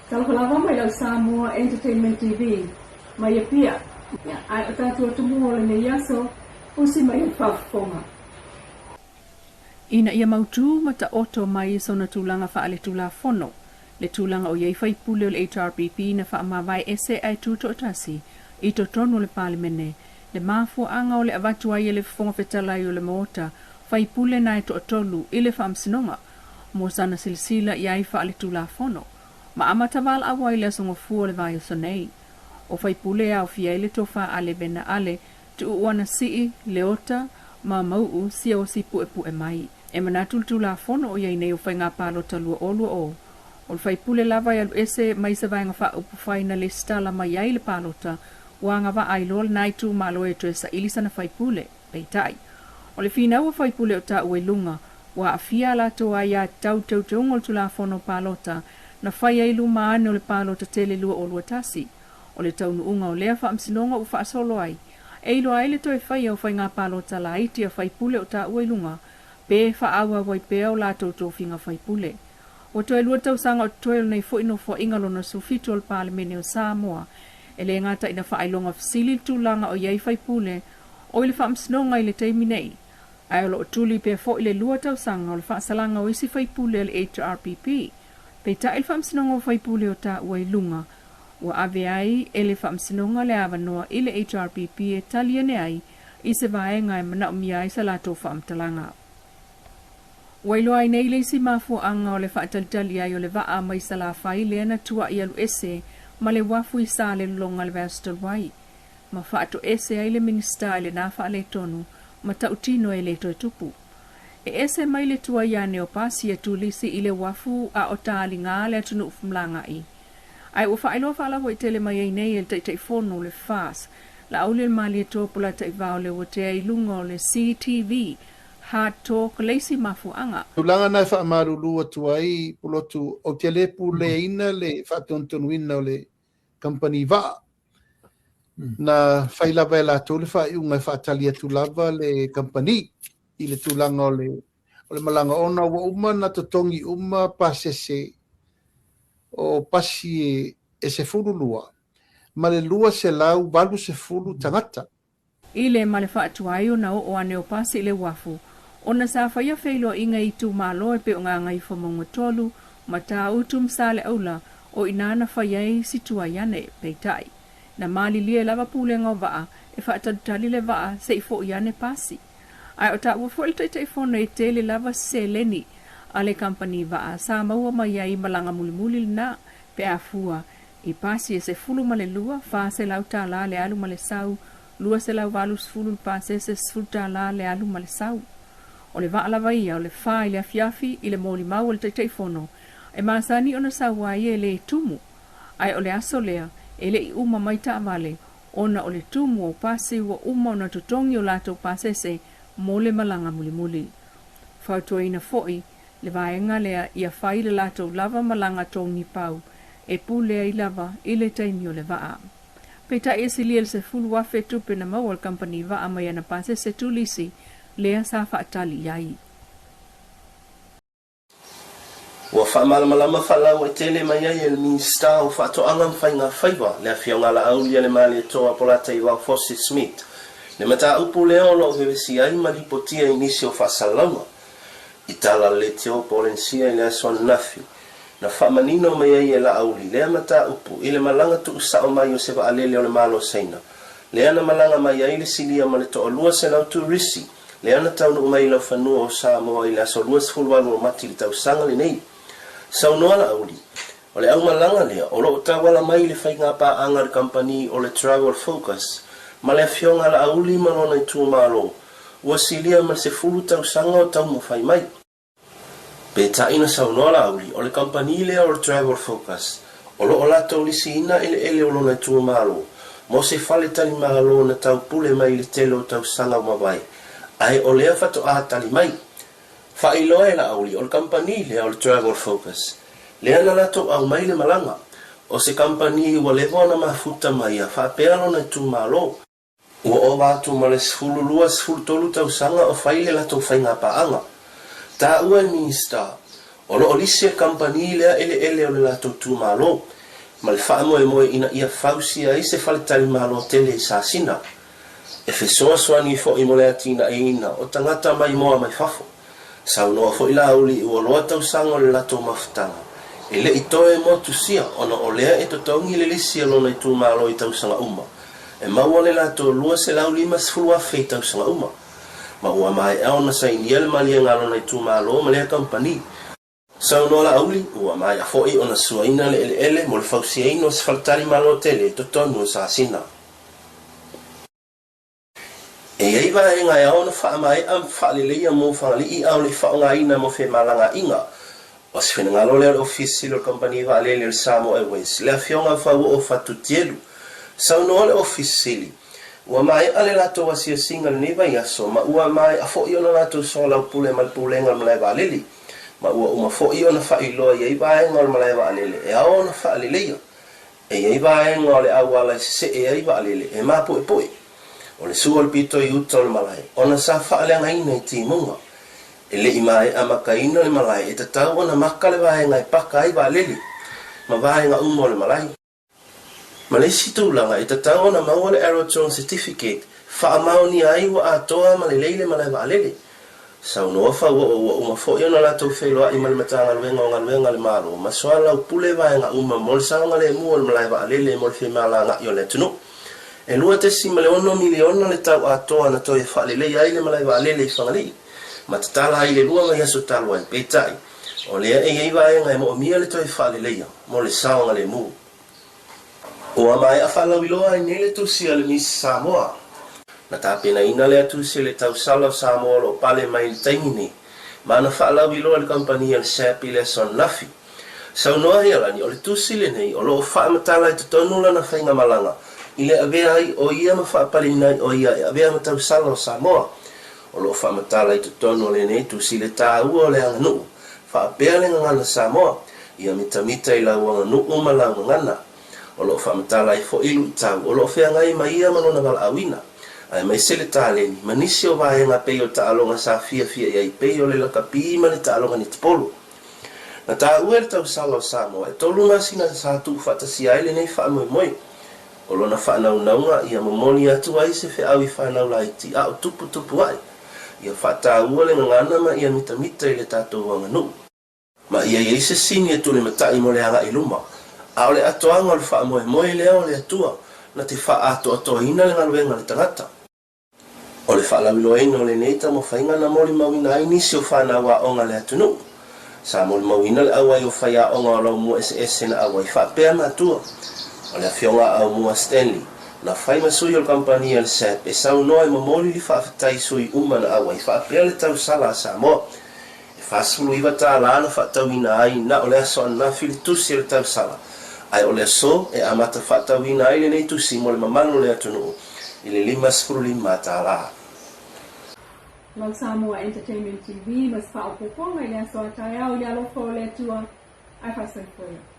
Talofa lava mai lau Samoa Entertainment TV mai Apia. Ae o tatou atumua o lenei aso, usi mai le faafofoga. Ina ia mautū ma taoto mai sona tulaga faaletulafono, le tulaga o i ai faipule o le HRPP na faamavae ese ae tutoatasi i totonu o le Palemene, le mafuaaga o le avatu ai e le Fofoga Fetalai o le Maota faipule na e toatolu i le Faamasinoga mo sana silasila i ai faaletulafono, ma amata valaau ai le Aso Gafua o le vaiaso nei. O faipule e aofia ai le Tofa Ale Vena Ale, Tuuana Sii, Leota, ma Mau'u Siaosi Pu'epu'e mai. E manatu le Tulafono o i ai nei o Faiga Palota 2020, o le faipule lava e alu ese mai se vaega faaupufai na lesitala mai ai le palota, ua agavaa ai loa lena itumalo e toe saili sana faipule. Peitai, o le finau a faipule o taua i luga, ua aafia a latou aiatatau i teuteuga o le Tulafono Palota na fai ai i luma ane o le palota tele 2021. O le taunuuga o lea faamasinoga ua faasolo ai, e iloa ai le toe faia o faiga palota laiti a faipule o taua i luga, pe faaauau ai pea o latou tofiga faipule. Ua toe lua tausaga o totoe o lenei foi Nofoaiga lona 17 o le Palemene o Samoa. E le gata ina faailoga fesili le tulaga o i ai faipule o i le Faamasinoga i le taimi nei, ae o lo o tuli pea foi le lua tausaga o le faasalaga o isi faipule a le HRPP. Peitai le Faamasinoga o Faipule o taua i luga, ua ave ai e le Faamasinoga le avanoa i le HRPP e tali ane ai i se vaega e manaomia ai sa latou faamatalaga. Ua iloa ai nei le isi mafuaaga o le faatalitali ai o le vaa mai Salafai lea na tuai alu ese ma le uafu i Salelologa le vaiaso talu ai, ma faatoese ai le Minisita i lena faaletonu ma tautino e le toe tupu. E ese mai le tuai ane o pasi a turisi i le uafu a o taliga le atunuu fmlagaʻi. Ae ua faailoa faalauaitele mai ai nei e le Taitaifono o le FAS, Laaulialemalietoa Polataivao Leuatea i luga o le CTV Hard Talk le isi mafuaaga. Tulaga na e faamalulu atu ai Pulotu, ou te le puleaina le faatonutonuina o le kamupani vaa. Na fai lava e latou le faaiuga e faatali atu lava le kamupani i le tulaga o le o le malaga ona ua uma ona totogi uma pasese o pasi e 12 ma le 280 tagata. I le ma le faatuai ona oo ane o pasi i le uafu, ona sa faia feiloaiga i itumalo e pei o Gagaifomauga 3, Matautu ma Saleaula, o i ina na fai ai si tuai ane, peitai, na malilie lava pulega o vaa e faatalitali le vaa se i foʻi ane pasi. Ae o taua foi le Taitaifono e tele lava seleni a le kamupani vaa sa maua mai ai malaga mulimuli lena pe a fua i pasi e 12, $400 le alu ma le sau, $280 le pasese, $10 le alu ma le sau. O le vaa lava ia o le fa i le afiafi i le molimau a le Taitaifono e masani ona sau ai e le tumu, ae o le aso lea e le i uma mai taavale ona o le tumu o pasi ua uma ona totogi o latou pasese mo le malaga mulimuli. Fautuaina foi le vaega lea ia fai le latou lava malaga togi pau e pule ai lava i le taimi o le vaa. Peitai e silia le 10,000 tupe na maua e le kamupani vaa mai ana pasese tulisi lea sa faatali i ai. Ua faamalamalama faalauaitele mai ai e le Minisita o Faatoaga ma Faiga Faiva, le Afioga Laaulialemalietoa Polataivao Fosi Smith, le mataupu lea o lo o vevesi ai ma lipotia i nisi o faasalalauga i tala leitio Polenisia i le aso ananafi, na faamanino mai ai e Laauli lea mataupu i le malaga tuusao mai o se vaalele o le Malo o Saina, lea na malaga mai ai le silia ma le toalua selau turisi lea na taunuu mai i laufanua o Samoa i le aso 28 o Mati i le tausaga lenei. Saunoa Laauli, o le aumalaga lea o lo o tauala mai i le faigapaaga a le kamupani o le Travel Focus ma le Afioga Laauli ma lona itumalo, ua silia ma le 10 tausaga o taumafai mai. Peitai na saunoa Laauli, o le kamupani lea o le Travel Focus, o lo o latou lisiina eleele o lona itumalo mo se fale talimalo na taupule mai i le tele o tausaga ua mavae, ae o lea faatoa tali mai. Faailoa e Laauli, o le kamupani lea o le Travel Focus, lea na latou aumai le malaga, o se kamupani ua leva ona mafuta mai a faapea lona itumalo. Ua ova atu ma le 12, 13 tausaga o fai le latou faigapaaga. Taua e le Minisita, O lo o lisi e le kamupani lea eleele o le latou itumalo, ma le faamoemoe ina ia fausia ai se faletalimalo tele i Sasina, e fesoasoani foi mo le atinaeina o tagata maimoa mai fafo. Saunoa foi Laauli ua loa tausaga o le latou mafutaga, e le i toe motusia ona o lea e totogi le lisi a lona itumalo i tausaga uma, e maua le latou $250,000 i tausaga uma. Ma ua maea ona sainia le maliega a lona itumalo ma lea kamupani. Saunoa Laauli, ua maea foi ona suaina le eleele mo le fausiaina o se faletalimalo tele i totonu o Sasina. E i ai vaega e ao ona faamaea ma faaleleia mo Fagalii a o le i faaaogaina mo femalagaaiga. O se finagalo lea o le Ofisa Sili o le Kamupani Vaalele o le Samoa Airways, le Afioga Fauoo Fatu Tielu. Saunoa le Ofisa Sili, Ua maea le latou asiasiga i lenei vaiaso ma ua maea foi ona latou soalaupule ma le Pulega o le Malae Vaalele, ma ua uma foi ona faailoa i ai vaega o le malae vaalele e ao ona faaleleia. E i ai vaega o le auala e sesee ai vaalele e mapuepue. O le sua o le pito i uta o le malae ona sa faaleagaina i timuga. E le i maea makaina le malae e tatau ona maka le vaega e paka ai vaalele ma vaega uma o le malae. Ma le isi tulaga, e tatau ona maua le Aerodrome Certificate, faamaonia ai ua atoa ma lelei le malae vaalele. Saunoa Fauoo ua uma foi ona latou feiloai ma le Matagaluega o Galuega a le Malo ma soalaupule vaega uma mo le saogalemu o le malae vaalele mo le femalagaai o le atunuu. E $2.6 miliona le tau atoa na toe faaleleia ai le malae vaalele i Fagalii ma tatala ai i le lua vaiaso talu ai, peitai, o lea e i ai vaega e moomia le toe faaleleia mo le saogalemu. Ua maea faalauiloa ai nei le tusi a le Miss Samoa. Na tapenaina lea tusi e le tausala o Samoa o lo o pale mai i le taimi nei, ma na faalauiloa e le kamupani a le SAP i le aso ananafi. Saunoa Healani, o le tusi lenei o lo o faamatala i totonu lana faigamalaga i le avea ai o ia ma faapaleina ai o ia e avea ma tausala o Samoa. O lo o faamatala i totonu o lenei tusi le taua o le aganuu, faapea le gagana Samoa, ia mitamita i lau aganuu ma lau gagana. O lo o faamatala ai foi luitau o lo o feagai ma ia ma lona valaauina, aemaise le taleni ma nisi o vaega pei o taaloga sa fiafia i ai pei o le lakapi ma le taaloga netipolo. Na taua e le tausala o Samoa e tolu masina sa tuufaatasia ai lenei faamoemoe. O lona faanaunauga ia momoli atu ai se feau i fanau laiti a o tuputupu ae, ia faataua le gagana ma ia mitamita i le tatou aganuu. Ma ia i ai se sini e tulimatai mo le agai i luma. A o le atoaga o le faamoemoe lea o le Atua na te faaatoatoaina le galuega a le tagata. O le faalauiloaina o lenei taumafaiga na molimauina ai nisi o fanau aoga a le atunuu. Sa molimauina le auai o faiaoga o laumua eseese na auai faapea matua. O le afioga a Aumua Stanley, na fai ma sui o le kamupani a le SAP e saunoa e momoli le faafetai i sui uma na auai faapea le tausala a Samoa. E 49 tālā na faatauina ai na o le aso ananafi le tusi a le tausala, ae o le aso e amata faatauina ai lenei tusi mo le mamalu o le atunuu i le 55 tālā. Lau Samoa Entertainment TV ma se faaopoopoga i le aso a taeao i le alofa o le Atua ae faasoifoia.